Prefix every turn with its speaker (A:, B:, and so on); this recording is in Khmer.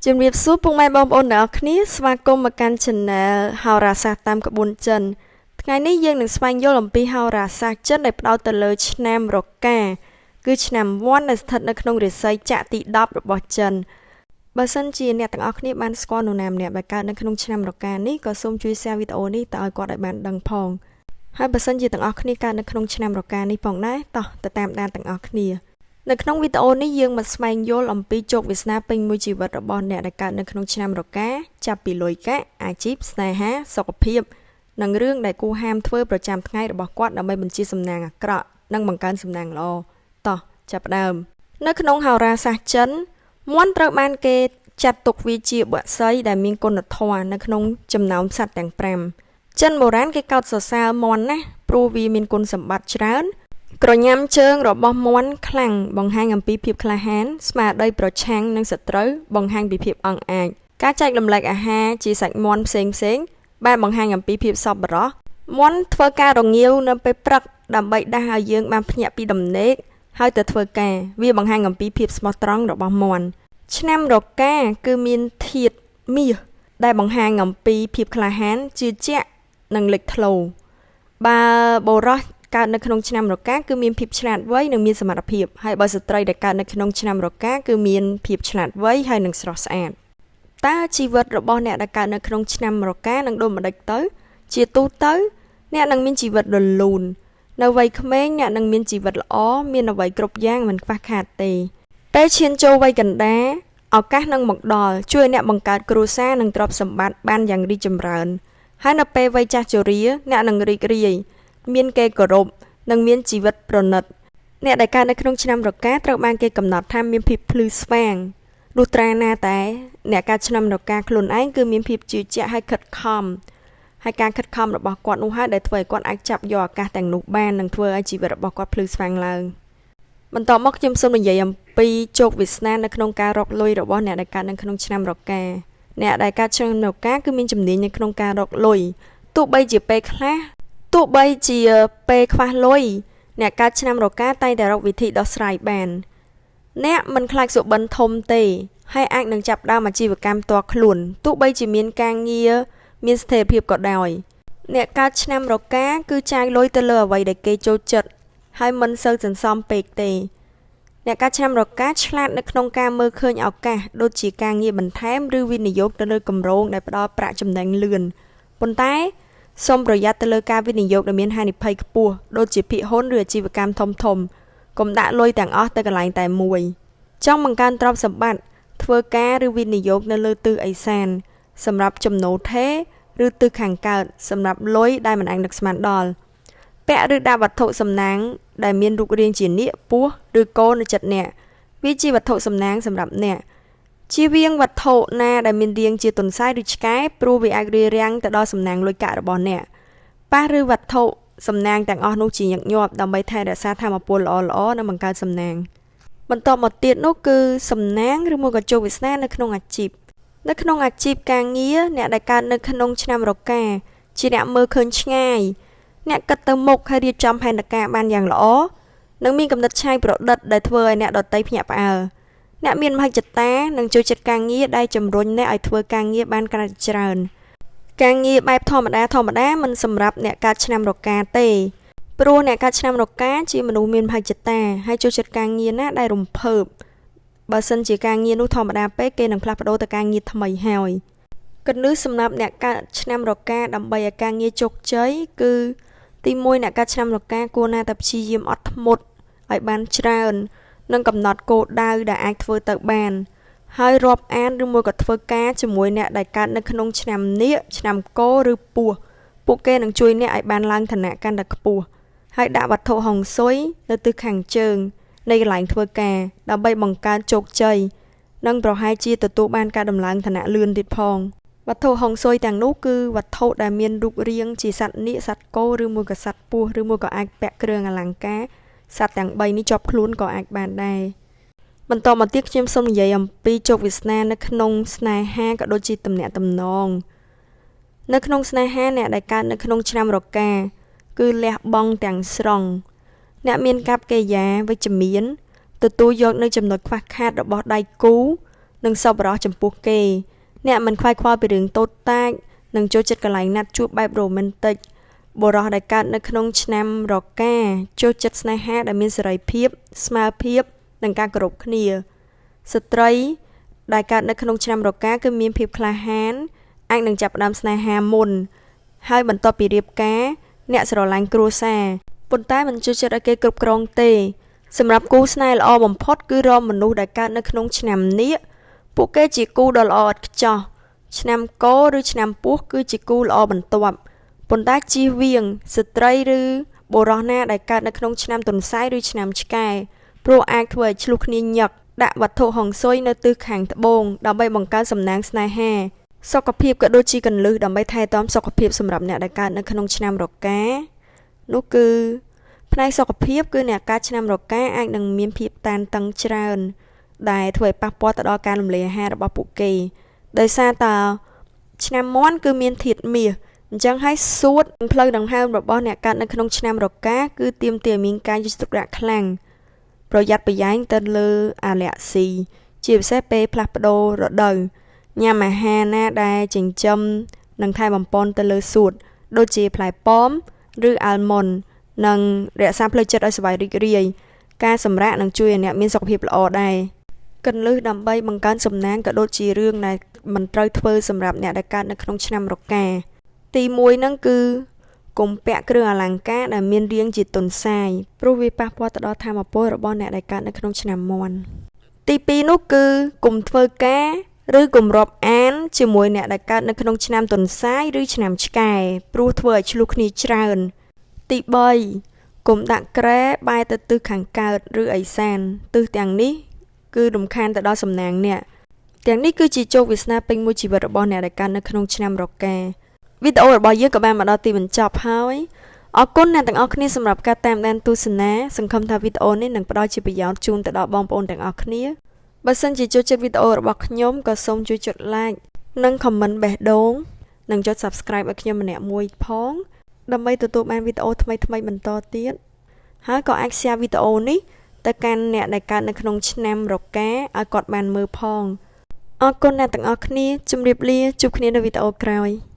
A: ជំរាបសួរពុកម៉ែបងប្អូនទាំងអស់គ្នាស្វាគមន៍មកកាន់ Channel ហោរាសាស្ត្រតាមក្បួនចិនថ្ងៃនេះយើងនឹងស្វែងយល់អំពីហោរាសាស្ត្រចិនដែលផ្ដោតទៅលើឆ្នាំរកាគឺឆ្នាំវ័នដែលស្ថិតនៅក្នុងរាសីចក្រទី10របស់ចិនបើសិនជាអ្នកទាំងអស់គ្នាបានស្គាល់នរណាម្នាក់ដែលកើតនៅក្នុងឆ្នាំរកានេះក៏សូមជួយ share វីដេអូនេះទៅឲ្យគាត់ឲ្យបានដឹងផងហើយបើសិនជាទាំងអស់គ្នាកើតនៅក្នុងឆ្នាំរកានេះផងដែរតោះទៅតាមដានទាំងអស់គ្នានៅក្នុងវីដេអូនេះយើងមកស្វែងយល់អំពីជោគវាសនាពេញមួយជីវិតរបស់អ្នកដែលកើតនៅក្នុងឆ្នាំរកាចាប់ពីលុយកាក់អាជីពស្នេហាសុខភាពនិងរឿងដែលគួរហាមធ្វើប្រចាំថ្ងៃរបស់គាត់ដើម្បីបញ្ជាសំណាងអាក្រក់និងបង្កើនសំណាងល្អតោះចាប់ផ្ដើមនៅក្នុងហោរាសាស្ត្រចិនមាន់ត្រូវបានគេចាត់ទុកវាជាបក្សីដែលមានគុណធម៌នៅក្នុងចំណោមសត្វទាំង5ចិនបុរាណគេកោតសរសើរមាន់ណាស់ព្រោះវាមានគុណសម្បត្តិច្រើនក្រញាំជើងរបស់មាន់ខ្លាំងបង្ហាញអំពីភាពក្លាហានស្មារតីប្រឆាំងនឹងសត្រូវបង្ហាញពីភាពអង់អាចការចែករំលែកអាហារជាសាច់មាន់ផ្សេងផ្សេងបានបង្ហាញអំពីភាពសប្បុរសមាន់ធ្វើការរងាវនៅពេលព្រឹកដើម្បីដាស់ឲ្យយើងបានភ្ញាក់ពីដំណេកហើយទៅធ្វើការវាបង្ហាញអំពីភាពស្មោះត្រង់របស់មាន់ឆ្នាំរកាគឺមានធាតុមាសដែលបង្ហាញអំពីភាពក្លាហានជឿជាក់និងលេចធ្លោបើបុរសកើតនៅក្នុងឆ្នាំរកាគឺមានភាពឆ្លាតវៃនិងមានសមត្ថភាពហើយបើស្ត្រីដែលកើតនៅក្នុងឆ្នាំរកាគឺមានភាពឆ្លាតវៃហើយនិងស្រស់ស្អាតតើជីវិតរបស់អ្នកដែលកើតនៅក្នុងឆ្នាំរកានឹងដូចម្ដេចទៅជាទូទៅអ្នកនឹងមានជីវិតរលូននៅវ័យក្មេងអ្នកនឹងមានជីវិតល្អមានអ្វីគ្រប់យ៉ាងមិនខ្វះខាតទេពេលឈានចូលវ័យកណ្ដាលឱកាសនឹងមកដល់ជួយអ្នកបង្កើតគ្រួសារនិងទ្រព្យសម្បត្តិបានយ៉ាងរីកចម្រើនហើយនៅពេលវ័យចាស់ជរាអ្នកនឹងរីករាយមានគេគោរពនិងមានជីវិតប្រណិតអ្នកដែលកើតនៅក្នុងឆ្នាំរកាត្រូវបានគេកំណត់ថាមានភាពភ្លឺស្វាងលុះត្រាណាតែអ្នកកើតឆ្នាំរកាខ្លួនឯងគឺមានភាពជឿជាក់ហើយខិតខំហើយការខិតខំរបស់គាត់នោះហើយដែលធ្វើឲ្យគាត់អាចចាប់យកឱកាសទាំងនោះបាននិងធ្វើឲ្យជីវិតរបស់គាត់ភ្លឺស្វាងឡើងបន្តមកខ្ញុំសូមនិយាយអំពីជោគវាសនានៅក្នុងការរកលុយរបស់អ្នកដែលកើតនៅក្នុងឆ្នាំរកាអ្នកដែលកើតឆ្នាំរកាគឺមានជំនាញនៅក្នុងការរកលុយទោះបីជាពេលខ្លះទោះបីជាពេលខ្វះលុយអ្នកកើតឆ្នាំរកាតែងតែរកវិធីដោះស្រាយបានអ្នកមិនខ្លាចសុបិនធំទេហើយអាចនឹងចាប់ផ្ដើមអាជីវកម្មផ្ទាល់ខ្លួនទោះបីជាមានការងារមានស្ថិរភាពក៏ដោយអ្នកកើតឆ្នាំរកាគឺចាយលុយទៅលើអ្វីដែលគេចូលចិត្តហើយមិនសូវសន្សំពេកទេអ្នកកើតឆ្នាំរកាឆ្លាតនៅក្នុងការមើលឃើញឱកាសដូចជាការងារបន្ថែមឬវិនិយោគទៅលើគម្រោងដែលផ្ដល់ប្រាក់ចំណេញលឿនប៉ុន្តែសូមប្រយ័ត្នទៅលើការវិនិយោគដែលមានហានិភ័យខ្ពស់ដូចជាភាគហ៊ុនឬអាជីវកម្មធំៗកុំដាក់លុយទាំងអស់ទៅកន្លែងតែមួយចង់បង្កើនទ្រព្យសម្បត្តិធ្វើការឬវិនិយោគនៅលើទិសឦសានសម្រាប់ចំណូលថេរឬទិសខាងកើតសម្រាប់លុយដែលមិនអាចនឹកស្មានដល់ពាក់ឬដាក់វត្ថុសំណាងដែលមានរូបរាងជានាគពស់ឬគោនៅជិតអ្នកវាជាវត្ថុសំណាងសម្រាប់អ្នកជៀសវាងវត្ថុណាដែលមានរាងជាទន្សាយឬឆ្កែព្រោះវាអាចរារាំងទៅដល់សំណាងលុយកាក់របស់អ្នកប៉ះឬវត្ថុសំណាងទាំងអស់នោះជាញឹកញាប់ដើម្បីថែរក្សាថាមពលល្អៗនិងបង្កើតសំណាងបន្តមកទៀតនោះគឺសំណាងឬមួយក៏ជោគវាសនានៅក្នុងអាជីពនៅក្នុងអាជីពការងារអ្នកដែលកើតនៅក្នុងឆ្នាំរកាជាអ្នកមើលឃើញឆ្ងាយអ្នកគិតទៅមុខហើយរៀបចំផែនការបានយ៉ាងល្អនិងមានគំនិតច្នៃប្រឌិតដែលធ្វើឲ្យអ្នកដទៃភ្ញាក់ផ្អើលអ្នកមានមហិច្ឆតានិងចូលចិត្តការងារដែលជំរុញអ្នកឲ្យធ្វើការងារបានកាន់តែច្រើនការងារបែបធម្មតាធម្មតាមិនសម្រាប់អ្នកកើតឆ្នាំរកាទេព្រោះអ្នកកើតឆ្នាំរកាជាមនុស្សមានមហិច្ឆតាហើយចូលចិត្តការងារណាដែលរំភើបបើសិនជាការងារនោះធម្មតាពេកគេនឹងផ្លាស់ប្ដូរទៅការងារថ្មីហើយគន្លឹះសម្រាប់អ្នកកើតឆ្នាំរកាដើម្បីឲ្យការងារជោគជ័យគឺទី1អ្នកកើតឆ្នាំរកាគួរណាតែព្យាយាមអត់ធ្មត់ឲ្យបានច្រើននិងកំណត់គោលដៅដែលអាចធ្វើទៅបានហើយរាប់អានឬមួយក៏ធ្វើការជាមួយអ្នកដែលកើតនៅក្នុងឆ្នាំនាគឆ្នាំគោឬពស់ពួកគេនឹងជួយអ្នកឲ្យបានឡើងឋានៈកាន់តែខ្ពស់ហើយដាក់វត្ថុហុងស៊ុយនៅទិសខាងជើងនៃកន្លែងធ្វើការដើម្បីបង្កើនជោគជ័យនិងប្រហែលជាទទួលបានការដំឡើងឋានៈលឿនទៀតផងវត្ថុហុងស៊ុយទាំងនោះគឺវត្ថុដែលមានរូបរាងជាសត្វនាគសត្វគោឬមួយក៏សត្វពស់ឬមួយក៏អាចពាក់គ្រឿងអលង្ការសត្វទាំង3នេះជាប់ខ្លួនក៏អាចបានដែរបន្តមកទៀតខ្ញុំសូមនិយាយអំពីជោគវាសនានៅក្នុងស្នេហាក៏ដូចជាទំនាក់ទំនងនៅក្នុងស្នេហាអ្នកដែលកើតនៅក្នុងឆ្នាំរកាគឺលះបង់ទាំងស្រុងអ្នកមានកប្បកិរិយាវិជ្ជមានទទួលយកនៅចំណុចខ្វះខាតរបស់ដៃគូ និងសប្បុរសចំពោះគេ អ្នកមិនខ្វាយខ្វល់ពីរឿងតូចតាច និងចូលចិត្តកន្លែងណាត់ជួបបែបរ៉ូមែនទិក បុរសដែលកើតនៅក្នុងឆ្នាំរកាចូលចិត្តស្នេហាដែលមានសេរីភាព ស្មើភាព និងការគោរពគ្នា ស្ត្រីដែលកើតនៅក្នុងឆ្នាំរកាគឺមានភាពក្លាហាន អាចនឹងចាប់ផ្ដើមស្នេហាមុន ហើយបន្ទាប់ពីរៀបការ អ្នកស្រឡាញ់គ្រួសារ ប៉ុន្តែមិនចូលចិត្តឲ្យគេគ្រប់គ្រងទេ សម្រាប់គូស្នេហ៍ល្អបំផុតគឺរកមនុស្សដែលកើតនៅក្នុងឆ្នាំនាគ ពួកគេជាគូដ៏ល្អឥតខ្ចោះ ឆ្នាំកោឬឆ្នាំពស់គឺជាគូល្អបន្ទាប់ ប៉ុន្តែជៀសវាងស្ត្រីឬបុរសណាដែលកើតនៅក្នុងឆ្នាំទន្សាយឬឆ្នាំឆ្កែ ព្រោះអាចធ្វើឲ្យឈ្លោះគ្នាញឹក ដាក់វត្ថុហុងស៊ុយនៅទិសខាងត្បូងដើម្បីបង្កើនសំណាងស្នេហា សុខភាពក៏ដូចជាកន្លឹះដើម្បីថែទាំសុខភាពសម្រាប់អ្នកដែលកើតនៅក្នុងឆ្នាំរកានោះគឺផ្នែកសុខភាពគឺអ្នកកើតឆ្នាំរកាអាចនឹងមានភាពតានតឹងច្រើន ដែលធ្វើឲ្យប៉ះពាល់ទៅដល់ការរំលាយអាហាររបស់ពួកគេ ដោយសារតើឆ្នាំមាន់គឺមានធាតុមាសអញ្ចឹងហើយសួតនិងផ្លូវដង្ហើមរបស់អ្នកកើតនៅក្នុងឆ្នាំរកាគឺទាមទារឲ្យមានការយកចិត្តទុកដាក់ខ្លាំង ប្រយ័ត្នប្រយែងទៅលើអាឡែស៊ីជាពិសេសពេលផ្លាស់ប្ដូររដូវញ៉ាំអាហារណាដែលចិញ្ចឹមនិងថែបំប៉នទៅលើសួត ដូចជាផ្លែប៉ោមឬអាល់ម៉ុននិងរក្សាផ្លូវចិត្តឲ្យសប្បាយរីករាយការសម្រាកនឹងជួយឲ្យអ្នកមានសុខភាពល្អដែរកន្លឹះដើម្បីបង្កើនសំណាងក៏ដូចជារឿងដែលមិនត្រូវធ្វើសម្រាប់អ្នកដែលកើតនៅក្នុងឆ្នាំរកា ទី1ហ្នឹងគឺកុំពាក់គ្រឿងអលង្ការដែលមានរាងជាទន្សាយព្រោះវាប៉ះពាល់ទៅដល់ថាមពលរបស់អ្នកដែលកើតនៅក្នុងឆ្នាំមាន់ទី2នោះគឺកុំធ្វើការឬកុំរាប់អានជាមួយអ្នកដែលកើតនៅក្នុងឆ្នាំទន្សាយឬឆ្នាំឆ្កែព្រោះធ្វើឲ្យឈ្លោះគ្នាច្រើនទី3កុំដាក់គ្រែបែរទៅទិសខាងកើតឬឦសានទិសទាំងនេះគឺរំខានទៅដល់សំណាងអ្នកទាំងនេះគឺជាជោគវាសនាពេញមួយជីវិតរបស់អ្នកដែលកើតនៅក្នុងឆ្នាំរកាវីដេអូរបស់យើងក៏បានមកដល់ទីបញ្ចប់ហើយអរគុណអ្នកទាំងអស់គ្នាសម្រាប់ការតាមដានទស្សនាសង្ឃឹមថាវីដេអូនេះនឹងផ្ដល់ជាប្រយោជន៍ជូនទៅដល់បងប្អូនទាំងអស់គ្នាបើសិនជាចូលចិត្តវីដេអូរបស់ខ្ញុំក៏សូមជួយចុច Like និង Comment បេះដូងនិងចុច Subscribe ឲ្យខ្ញុំម្នាក់មួយផងដើម្បីទទួលបានវីដេអូថ្មីៗបន្តទៀតហើយក៏អាច share វីដេអូនេះទៅកាន់អ្នកដែលកើតនៅក្នុងឆ្នាំរកាឲ្យគាត់បានមើលផងអរគុណអ្នកទាំងអស់គ្នាជម្រាបលាជួបគ្នានៅវីដេអូក្រោយ។